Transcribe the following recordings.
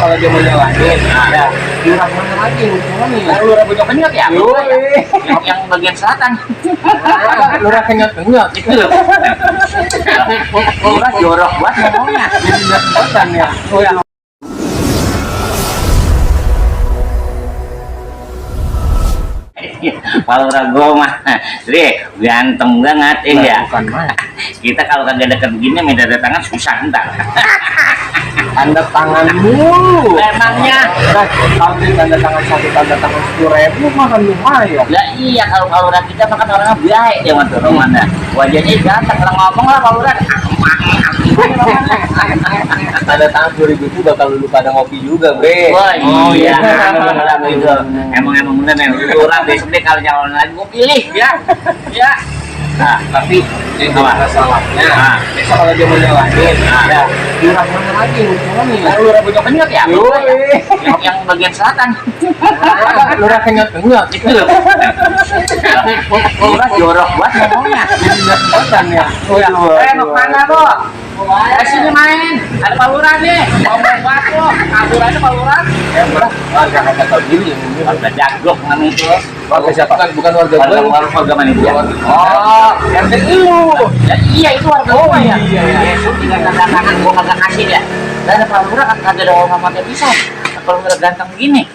kalau dia mau nyalahin, ya lurah mana lagi hubungannya? Lurah Bojong Kenyot ya? Yoi. Yang bagian selatan. Lurah kenyot-kenyot Itu loh. Lurah jorok buat ngomongnya. kenyot ya. Oh ya. Pak Lurah gua mah, ganteng banget ya. Bukan mah. Kita kalau kagak deket begini minta tanda tangan susah entar. Tanda tangan mulu. Emangnya? Kalau tanda tangan 10.000 mah kan lumayan. Ya iya, kalau Pak Lurah kita makan orangnya baik ya mantu Romana. Wajahnya ganteng, kalau ngomong lah Pak Lurah. Tanda tangan 10.000 itu bakal lu pada ngopi juga, Bre. Oh iya, itu emang bener nih. Lurah besok deh kalau nyalon lagi gua pilih ya. Ya. Nah, tapi ini masalahnya. Nah. Besok kalau dia mau nyalahin, ya lurah mana lagi hubungannya? Lurah Bojong Kenyot ya? Yoi. Yang bagian selatan. Lurah kenyot-kenyot. Itu loh. Lurah jorok buat ngomongnya. Kenyot-kenyotan ya. Mau kemana lo? Sini main. Ada Pak Lurah nih. Mau buat lo. Kabur aja Pak Lurah. Warga kata gini yang ini. Warga Jagok namanya itu. Warga siapa? Bukan warga gue. Warga mana itu? Oh, RT lu. Ya iya itu warga gua ya. Iya. Tinggal tanda tangan gua kagak kasih ya. Dan ada Pak Lurah kan kagak ada orang pakai pisau. Kalau Lurah ganteng begini.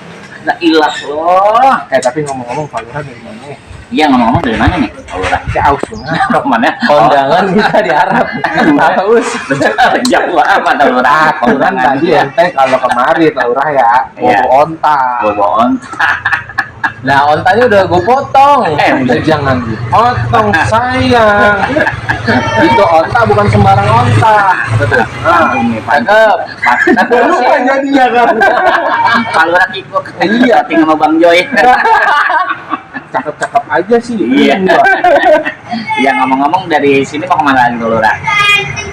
Nah ilah loh. Tapi ngomong-ngomong Pak Lurah dari mana ya? Iya ngomong-ngomong dari mana nih Pak Lurah? Aus banget. Mana? Kondangan kita di Arab. Aus. Jauh apa Pak Lurah? Pak Lurah tadi ente kalau kemari Pak Lurah ya, Iya. bawa onta. Bawa onta. Nah, ontanya udah gue potong. Jangan dipotong, sayang. Itu onta bukan sembarang onta. Betul. Ini Cakep. Tapi lu kan jadinya kan. Pak Lurah ikut. Iya. Tinggal sama Bang Joy. Cakep-cakep aja sih. Iya. Iya ngomong-ngomong dari sini mau kemana lagi Pak Lurah?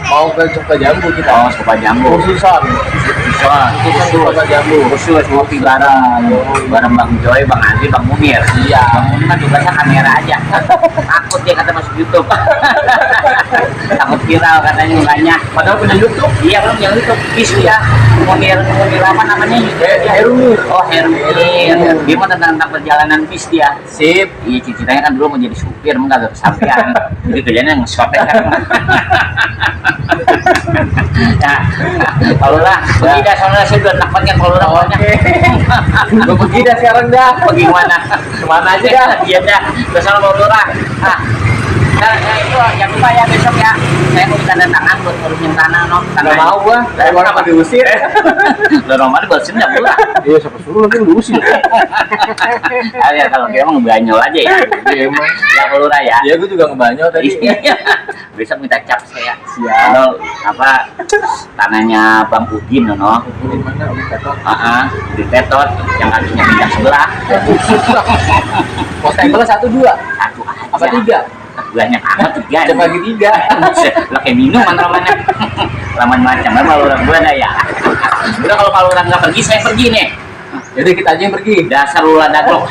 Mau ke Coba Jambu kita. Oh, Sopa Jambu. Khususan. Khususan Coba Jambu. Khusus ngopi bareng Bang Joy, Bang Andi, Bang Munir. Iya. Bang Munir kan tugasnya kamera aja. Takut dia kata masuk YouTube. Takut viral katanya mukanya. Padahal punya YouTube. Iya kan punya YouTube. Bis ya. Munir apa namanya? Herunir. Oh Herunir. Dia mah tentang perjalanan bis dia. Sip. Iya cita-citanya kan dulu mau jadi supir, emang gak kesampaian. Jadi kerjanya nge-shot ya kan. Nah, Pak Lurah, pergi dah soalnya saya udah enak banget Pak Lurah pokoknya. Gue pergi dah sekarang dah. Pergi mana? Kemana aja dah. Iya dah, ke sana Pak Lurah. Nah, itu jangan lupa ya besok ya. Saya mau tanda tangan buat ngurusin tanah, no. Gak mau gua. Saya mau apa diusir? Lo nomor buat sini enggak pula. Iya, siapa suruh lagi diusir. Ya kalau kayak emang ngebanyol aja ya. Iya emang. Ya Pak Lurah ya. Iya, gue juga ngebanyol tadi. Besok minta cap saya. Siap. Kalau apa tanahnya Bang Udin, no. Di mana? Di Tetot. Di Tetot yang kakinya pindah sebelah. Potable 1, 2. Satu aja. Apa 3? Banyak amat 3. Coba lagi 3. Lah kayak minuman namanya. Laman macam lah Pak Lurah gua dah ya. Udah kalau Pak Lurah nggak pergi, saya pergi nih. Jadi kita aja yang pergi. Dasar lu ladaglok.